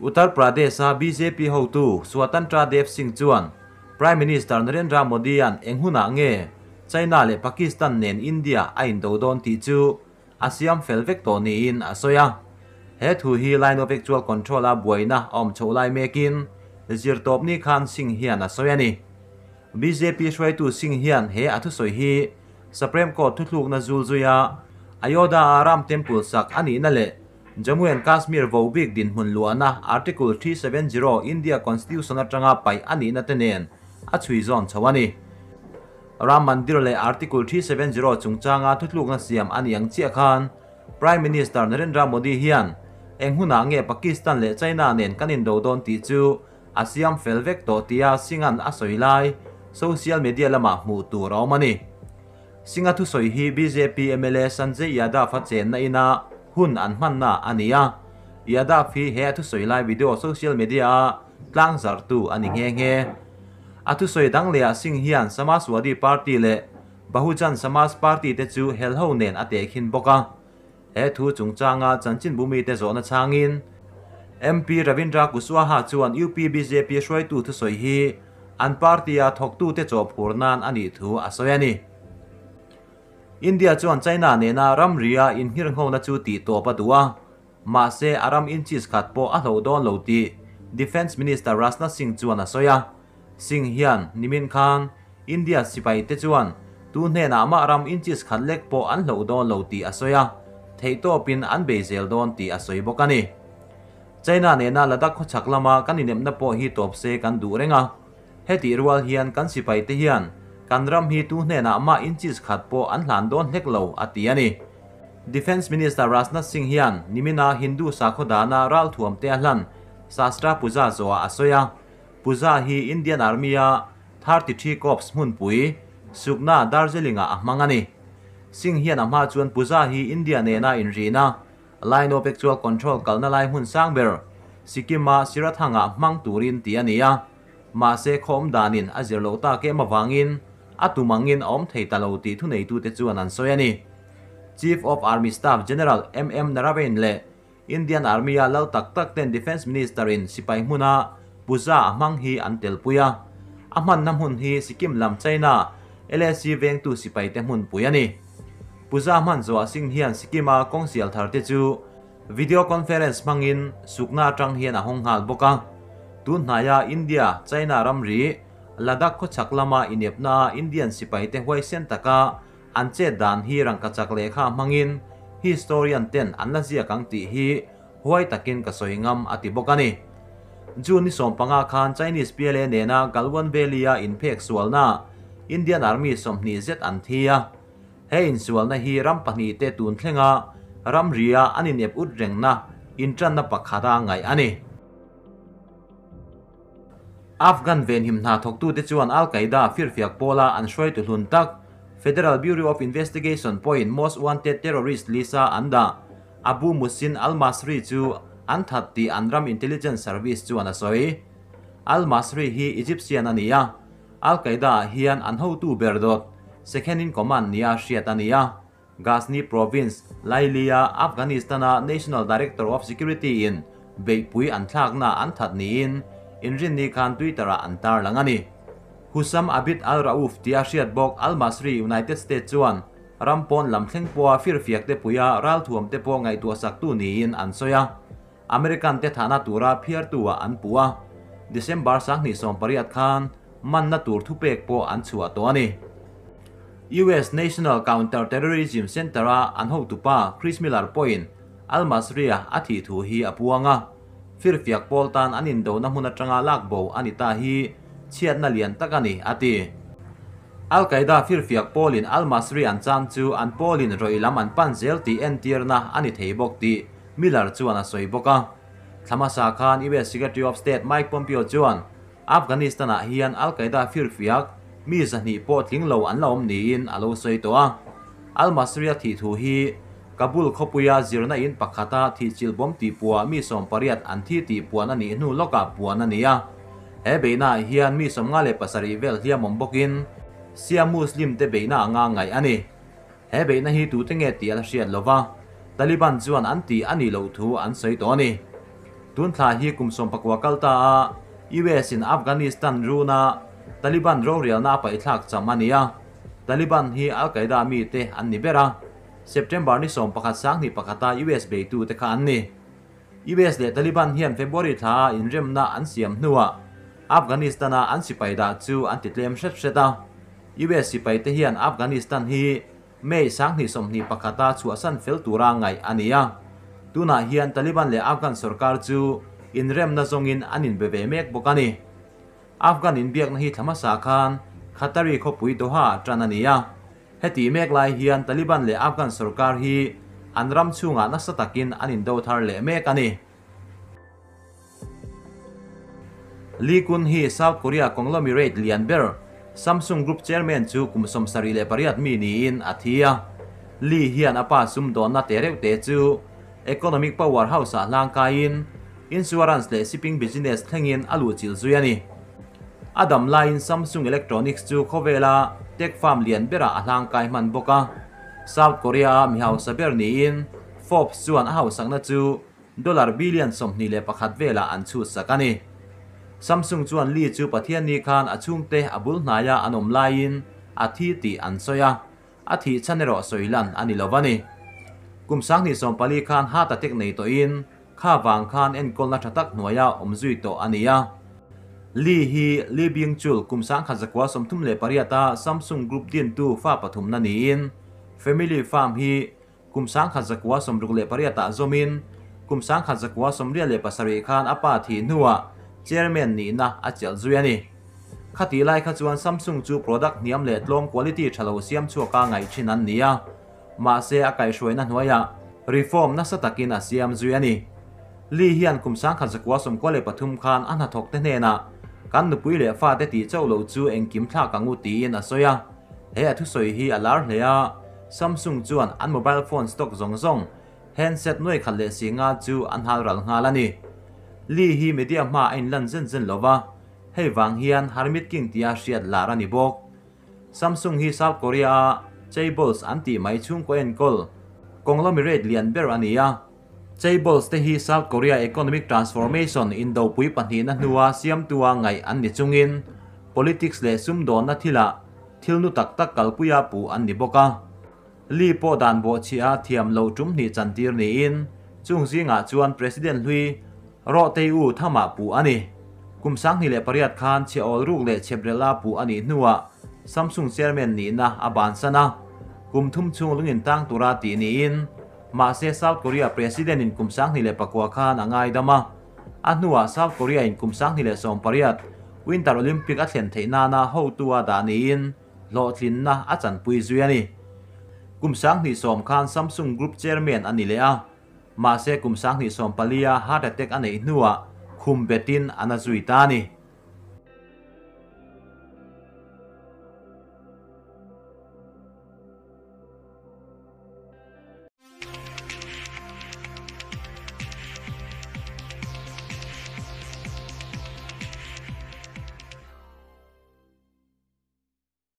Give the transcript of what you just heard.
Uttar Pradesh-a bjp hotu Swatantra Dev Singh chuan Prime Minister Narendra Modi-a'n eng hunah nge China leh Pakistan nen India a indo dawn tih chu a siam fel vek tawh niin a sawi a. He thu hi Line of Actual Control-a buaina a awm chhoh lai mekin zirtawpni khan Singh hian a sawi a ni. Bjp hruaitu Singh hian he a thusawi hi Supreme Court thuthlukna zul zuia Ayodhya-a Ram Temple sak a nihna leh Jammu and Kashmir vo bik dinhmun luahna Article 370 India Constitution atanga paih a nihna te nen a chhui zawn chho a ni. Ram Mandir leh Article 370 chungchanga thuthlukna siam a ni ang chiah khan Prime Minister Narendra Modi hian eng hunah nge Pakistan leh China nen kan indo dawn tih chu a siam fel vek tawh tia Singh-a'n a sawi lai social media lamah hmuh tur a awm a ni. Singh-a thusawi hi bjp mla Sanjay Yadav-a chenna ina hun an hmanna a ni a, Yadav hi he a thusawi lai video social media-a tlangzarhtu a ni nghe nghe. A thusawi dang lehah Singh hian Samajwadi Party leh Bahujan Samaj Party te chu helho nen a tehkhin bawk a. He thu chungchanga chanchinbu mite zawhna chhangin MP Ravindra Kushwaha chuan UP bjp hruaitu thusawi hi an party-a thawktute chawhphur nan a nih thu a sawi a ni. India chuan China nena ramria inhirnghona chu tih tawp a duh a, mahse a ram inches khat pawh a hloh dawn lo tih Defence Minister Rajnath Singh chuan a sawi a. Singh hian nimin khan India sipaite chuan tu hnenah mah ram inches khat lek pawh an hloh dawn lo tih a sawi a, theihtawpin an bei zel dawn tih a sawi bawk a ni. China nena Ladakh khawchhak lama kan inepna pawh hi tawp se kan duh reng a, hetih rual hian kan sipaite hian kan ram hi tu hnenah mah inches khat pawh an hlan dawn hlek lo, a ti a ni. Defence Minister Rajnath Singh hian nimina Hindu sakhaw dana ralthuamte a hlan Shastra Puja zawhah a sawi a, Puja hi Indian Army-a 33 Corps hmunpui, Sukna, Darjeeling-ah a hmang a ni. Singh hian a hma chuan Puja hi India nena inrihna, Line of Actual Control kalna lai hmun sang ber, Sikkim-a Sirathang-ah hmang turin tih a ni a. Mahse, khaw awm danin a zir loh tak em avangin a tum angin a awm thei ta lo tih thuneitute chuan an sawi a ni. Chief of Army Staff General MM Naravane leh Indian Army-a lal tak tak ten Defence Minister-in sipai hmuna Puja a hmang hi an telpui a. A hmanna hmun hi Sikkim lam China LAC vengtu sipaite hmunpui a ni. Puja hman zawh Singh hian Sikkim-a kawng sial thar te chu video conference hmangin sukna atang hian a hawng nghal bawk a. Tun hnaia India, China ramri, Ladakh khawchhak lama inepnaa Indian sipaite huaisen taka An chet dan hi rangkachak lehkha hmangin historian ten an la ziak ang tih hi huai takin ka sawi ngam a ti bawk a ni. June ni 15 khan Chinese PLA nena Galwan Valley-a inphek sualna Indian Army 20 zet an thi a. He insualna hi ram pahnihte tun thlenga ramria an inep ut rengna intanna pakhata ngaih a ni. Afghan venhim hna thawktute chuan Al Qaeda firfiak pawla an hruaitu hlun tak, Federal Bureau of Investigation pawhin Most Wanted Terrorist list-a an dah, Abu Muhsin al-Masri chu an that tih an ram intelligence service chuan a sawi. Al-Masri hi Egyptian a ni a, Al Qaeda-ah hian an hotu ber dawt, second-in-command nia hriat a ni a. Ghazni Province, Lailia, Afghanistan-a National Director of Security-in beihpui an thlakna an that niin inrinni khan Twitter-ah an tarlang a ni. Hussam Abid al-Rauf tia hriat bawk al-Masri United States chuan ram pawn lam thleng pawha firfiak te puia ralthuam te pawh ngaihtuahsaktu niin an sawi a, American te thahna tura phiartu-ah an puh a, December 2018 khan manna tur thupek pawh an chhuah tawh a ni. US National Counter-Terrorism Center-a an hotupa Chris Miller pawhin Al-Masri-a a thih thu hi a puang a, firfiak pawl tan an indona hmun atanga lak bo a ni ta hi chhiatna lian tak a ni, a ti. Al-Qaeda firfiak pawlin Al-Masri an chan chu an pawlin rawih lam an pan zel tih entirna a ni thei bawk tih Miller chuan a sawi bawk a. Thla hmasa khan US Secretary of State Mike Pompeo chuan Afghanistan-ah hian Al-Qaeda firfiak mi 200 pawh tling lo an la awm niin a lo sawi tawh a. Al-Masri-a thih thu hi Kabul khawpuia zirna in pakhata thihchilh bawm tih puah mi 18 an thi tih puan a nih hnu lawkah puan a ni a. He beihnaah hian mi 57 vel hliam awm bawkin Shia Muslim te beihna anga ngaih a ni. He beihna hi tute nge tih a la hriat lo va, Taliban chuan an tih a nih loh thu an sawi tawh a ni. Tun thla hi kum 19 kal ta a US in Afghanistan runa Taliban rorialna a paihthlak cham a ni a. Taliban hi Al Qaeda mite an ni ber a, September ni 11 2001 a US beitu te kha an ni. US leh Taliban hian February thla a inremna an siam hnuah Afghanistan a an sipai dah chu an ti tlem hret hret a. US sipai te hian Afghanistan hi May 2021 a chhuahsan fel tura ngaih a ni a. Tunah hian Taliban leh Afghan sorkar chu inremna zawngin an inbe ve mek bawk a ni. Afghan inbiakna hi thla hmasa khan Qatari khawpui Doha tan a ni a. Heti mek lai hian Taliban leh Afghan sorkar hi an ram chhungah nasa takin an indo thar leh mek a ni. Lee Kun hi South Korea conglomerate lian ber Samsung Group chairman chu kum 78 mi niin a thi a. Lee hian a pa sumdawnna te reuh te chu economic powerhouse ah hlangkaiin insurance leh shipping business thlengin a luhchilh zui a ni. A dam laiin Samsung Electronics chu khawvela tech firm lian berah a hlangkai hman bawk a. South Korea a mi hausa ber niin Forbes chuan a hausakna chu dollar billion 21 velah an chhut sak a ni. Samsung chuan Lee chu Pathian ni khan a chhungte a bul hnaia an awm laiin a thi tih an sawi a, a thih chhan erawh sawilan a ni lo a ni. Kum 2014 khan heart attack nei tawhin kha wang khan enkawlna tha tak hnuaia awm zui tawh a ni a. Lee hi Lee Byung-chul kum 1938 a Samsung Group din tu fa pathum na niin family farm hi kum 1968 ah zawmin kum 1987 khan a pa thi hnuah chairman ni na a chelh zui a ni. Khati lai kha chuan Samsung chu product hniam leh tlawm quality thalo siam chhuaka ngai thin an ni a. Mahse a kaihhruaina hnuaia reform nasa takin a siam zui a ni. Lee hian kum 1993 khan a hnathawk te hnenah kan nupui leh fa te tih chauh lo chu engkim thlak angu tiin a sawi a. He a thusawi hi a lar hle a, Samsung chuan an mobile phone stock zawng zawng handset nuai khat leh singa chu an hal ral nghal a ni. Lee hi media hma a inlan zen zen lova, hei wang hian Hermit King tia hriat lar a ni bawk. Samsung hi South Korea a chaebols an tih mai chhungkaw enkawl conglomerate lian ber a ni a. Chaebols te hi South Korea economic transformation indopui pahnih na hnua siamtua ngaih an ni chungin politics leh sumdawnna thila thil nu tak tak kalpuia pu an ni bawk a. Lee pawh dan bawh chhia thiam lo tum hnih chantir niin chung zingah chuan President hlui Roh Tae-woo thamah pu a ni. Kum 2008 khan chhe awl ruk leh chheprela pu a nih hnuah Samsung chairman ni na a ban sana. Kum thum chung lungin tang tura tih niin mahse South Korea president in kum 2009 khan a ngai dam a. A hnuah South Korea in kum 2018 Winter Olympic a thlen theih nana ho tua dah niin hlawhtlinna a chanpui zui a ni. Kum 2010 khan Samsung Group chairman a ni leh a. Mahse kum 2014 a heart attack a neih hnuah khum betin an a zui ta a ni.